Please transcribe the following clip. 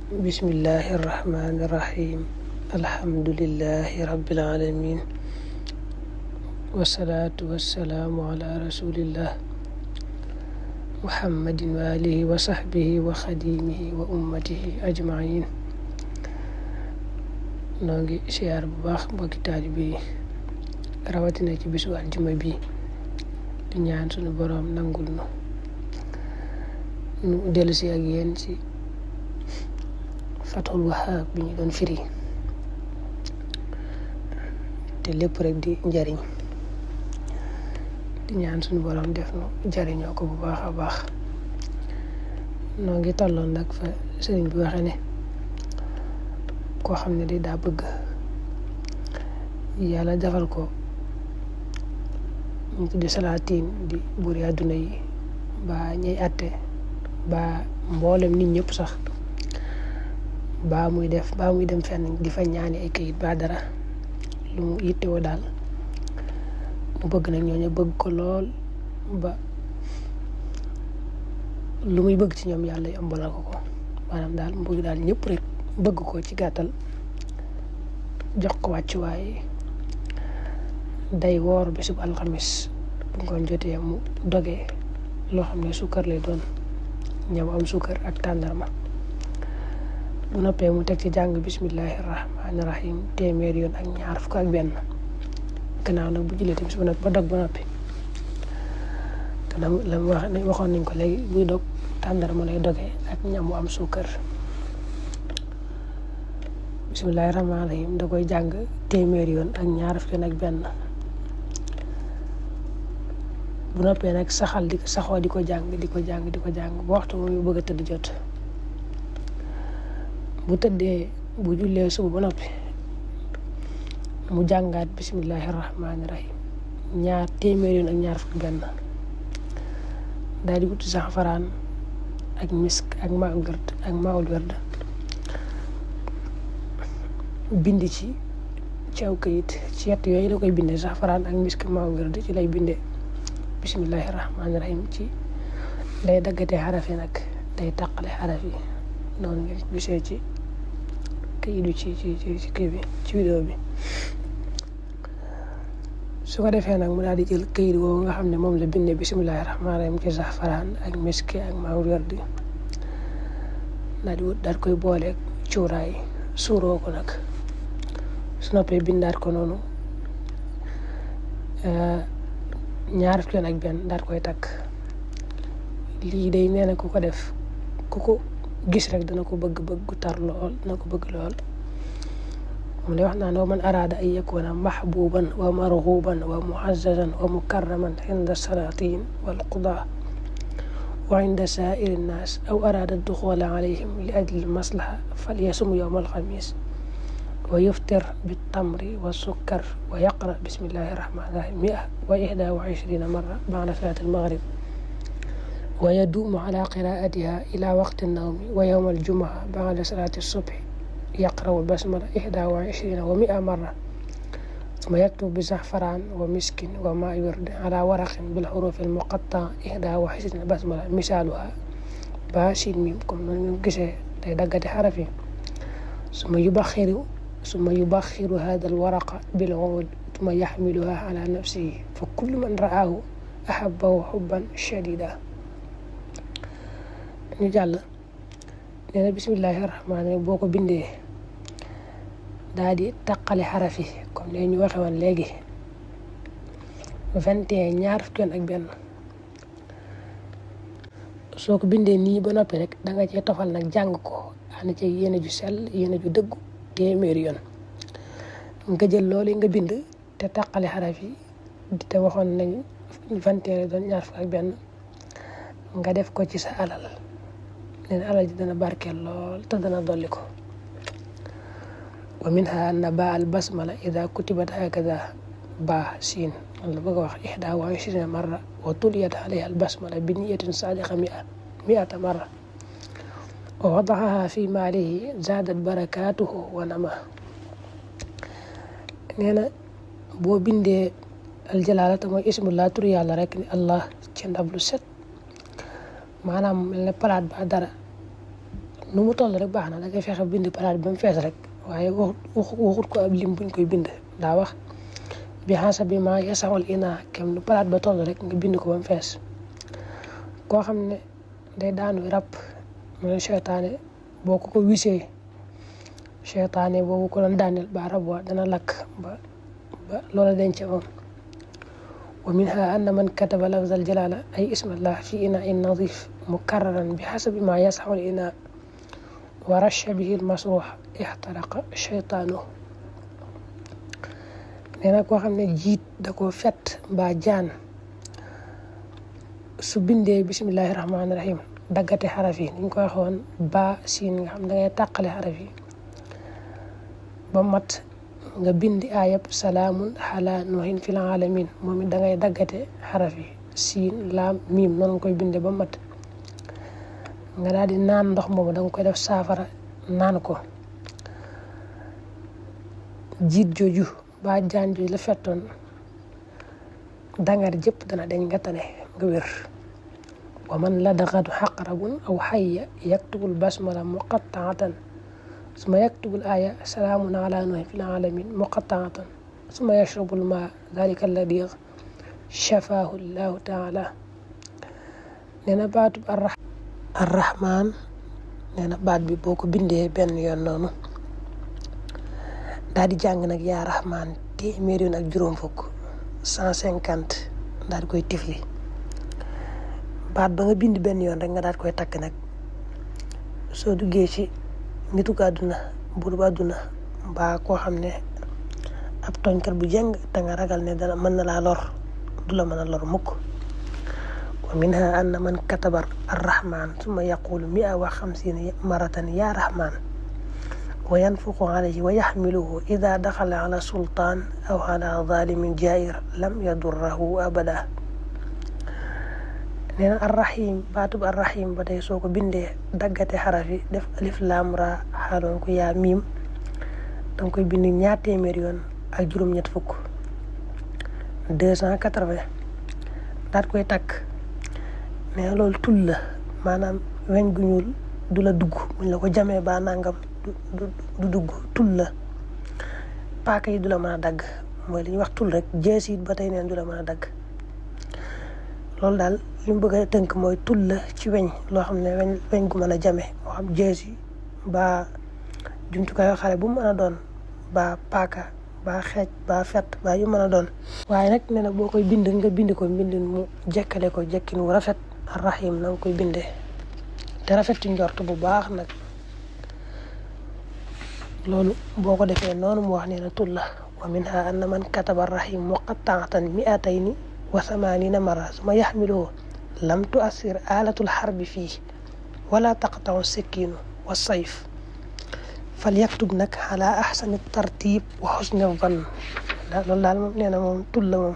bismillahi irrahmani irrahim alhamdulillahi rabbil alamin wassalatu wassalamu ala rasulillah muhammadin wa alihi wa sahbihi wa khadimihi wa ummatihi ajmain. noo ngi siyaar bu baax mbokki taalibe yi rawatina ci bisu aljuma bi di ñaan sunu boroom nangul nu dellusi ak yéen ci Fathul Wahhab bi ñu doon firi te lépp rek di njariñ di ñaan suñu borom def nu jariñoo ko bu baax a baax. noo ngi tolloon nag fa sëriñ bi waxe ne koo xam ne di daa bëgg yàlla defal ko ñu tuddi salaatiin di buuri àdduna yi ba ñay àtte ba mboolem nit ñëpp sax baa muy dem fenn di fa ñaani ay kayit ba dara lu mu yittewoo daal mu bëgg nag ñooñu bëgg ko lool ba lu muy bëgg ci ñoom yàlla yombalal ko maanaam daal mu bëgg daal ñëpp rek bëgg ko ci gàttal jox ko wàccuwaay day woor bisub alxamis bu ngoon jotee mu doge loo xam ne suukar lay doon ñam am suukar ak tàndarma bu noppee mu teg ci jàng bismillahi rahmaani rahim téeméer yoon ak ñaar fukk ak benn gannaaw nag bu jullee timis ba nag ba dog ba noppi te la mu waxoon nañ ko léegi buy dog tàndarma lay doge ak ñam am suukar. bismillahi rahmaani rahim da koy jàng téeméer yoon ak ñaar fukk ak benn bu noppee nag saxoo di ko jàng ba waxtu mu bëgg a tëdd jot. bu jullee suba ba noppi mu jàngaat bismillahi rahmaani rahim ñaar téeméer yoon ak ñaar fukk benn daal di wuti saxfaraan ak misk ak maawul werd bind ci aw kayit ci yett yooyu la koy bindee saxfaraan ak misk ak maawul werd ci lay bindee bismillahi rahmaani rahim ci lay daggatee xaraf yi nag day tàqale xaraf yi noonu nga gisee ci kayit bi ci kii bi ci vidéo bi. su ko defee nag mu daal di jël kayit woowu nga xam ne moom la bindee bismillahi rahmaani rahim ci saxfaraan ak miski ak maawul werdi daal koy booleeg cuuraay suuroo ko nag su noppee bindaat ko noonu ñaar fukki yoon ak benn daal koy takk. lii day nee na ku ko def ku ko gis rek dana ko bëgg tar lool moom lay wax naan wa man araada an yakuna mahbuban wa marghuban wa mu'azzazan wa mukarraman inda salatin wal qudaa wa inda sa'iri nnaas aw araada duxula alayhim li ajli maslaha falyasum yawma alxamis wa yuftir bitamri wa sukkar wa yaqra bismillahi rahmani rahim 121 marra ba'da salati almaghrib wa yaduumu ala qiraatiha ila waqti nawmi wa yawma aljumaa ba'da salati subhi yaqra'u albasmala 21 wa 100 marra thumma yaktubu bi za'faran wa miskin wa ma'i wird ala waraqin bil huruf al muqatta'a 21 basmala misaaluha ba siin mim comme noonu ñu gisee day daggati xaraf yi summa yubaxiru hada al waraqa bil 'ud thumma yaxmiluha ala nafsihi fa kullu man ra'ahu ahabbahu hubban shadida. ñu jàll nee na bismillahi rahmaani rahim boo ko bindee daal di taqale xaraf yi comme ne ñu waxe woon léegi 21 ñaar fukki yoon ak benn soo ko bindee nii ba noppi rek da nga cee tofal nag jàng ko ànd ci yéene ju sell yéene ju dëggu téeméeri yoon nga jël loolu nga bind te taqale xaraf yi te waxoon nañ 21 doon ñaar fukk ak benn nga def ko ci sa alal neen alal ji dana barkeel lool te dana dolli ko. wa minha anna baa al basmala ida kutibat hakada baa siin la bëgg a wax 21 marra wa tuliyat alayha al basmala bi niyatin sadiqa 100 marra wa wadaha fi maalihi zaadat barakatuhu wa nama. nee na boo bindee aljalaala te mooy ismullah tur yàlla rek ni allah ci ndab lu set maanaam mel ne palaat ba dara nu mu toll rek baax na da ngay fexe bind palaat bi ba mu fees rek waaye waxut ko ab lim buñ koy bind daa wax bi hasabi ma yasaxul ina kem nu palaat ba toll rek nga bind ko ba mu fees koo xam ne day daanu rab mu ne seytaane boo ko wisee seytaane boobu ko doon daaneel ba rab wa dana lakk ba loola denc moom wa minha anna man kataba lafzal jalala ay ismallah fi ina in nadif mukarraran bi hasabi ma yasaxul ina wa rasha bihi almasruux ixtaraqa seytaanu nee na koo xam ne jiit da ko fet mbaa jaan su bindee bismillahi rahmaani rahim daggate xaraf yi niñ ko waxoon ba siin nga xam da ngay tàqale xaraf yi ba mat nga bindi ayab salaamun ala nuuhin fil alamin moom it da ngay daggate xaraf yi siin laam miim noonu nga koy binde ba mat nga daal di naan ndox moomu da nga koy def saafara naan ko jiit jooju ba jaan jooju la fettoon dangar jëpp dana dañ nga tane nga wér wa man ladagatu xaqrabun aw xayya yaktubul basmala muqattaatan suma yaktubul aya salaamun ala nuuhin fil alamin muqattaatan suma yashrabul ma dalika alladi shafaahu llahu taala nee na baatub arrahman nee na baat bi boo ko bindee benn yoon noonu daal di jàng nag yaa rahman téeméer yoon ak juróom fukk 150 daal di koy tifli baat ba nga bind benn yoon rek nga daal koy takk nag soo duggee ci nituk àdduna buur ba àdduna mbaa koo xam ne ab tooñkat bu jeng te nga ragal ne dana mën na laa lor du la mën a lor mukk wa minha anna man kataba arrahman summa yaqulu 150 maratan ya rahman wa yanfuqu alayhi wa yaxmiluhu ida daxala ala sultaan aw ala zalimin jair lam yadurrahu abada nee na arrahim baatub arrahim ba tey soo ko bindee daggate xaraf yi def alif laam ra xaaloon ko yaa miim danga koy bind ñaar téeméer yoon ak juróom-ñett fukk 280 daat koy takk nee na loolu tul la maanaam weñ gu ñuul du la dugg buñ la ko jamee ba nangam du dugg tul la paaka yi du la mën a dagg mooy li ñuy wax tul rek jees it ba tey neen du la mën a dagg loolu daal li mu bëgg a tënk mooy tul la ci weñ loo xam ne weñ gu mën a jame moo xam jees yi ba jumtukaayu xale bu mu mën a doon ba paaka ba xeej ba fet ba yu mën a doon waaye nag nee na boo koy bind nga bind ko mbindin mu jekkale ko jekkin wu rafet arrahim na nga koy bindee te rafet ci njort bu baax nag loolu boo ko defee noonu mu wax nee na tul la wa minha anna man kataba arrahim muqattaatan 280 marra suma yaxmiluhu lam tuassir alatul xarbi fii wala taqtau sikkiinu wa sayf fal yaktub nag ala ahsani tartib wa xusni van loolu daal moom nee na moom tul la moom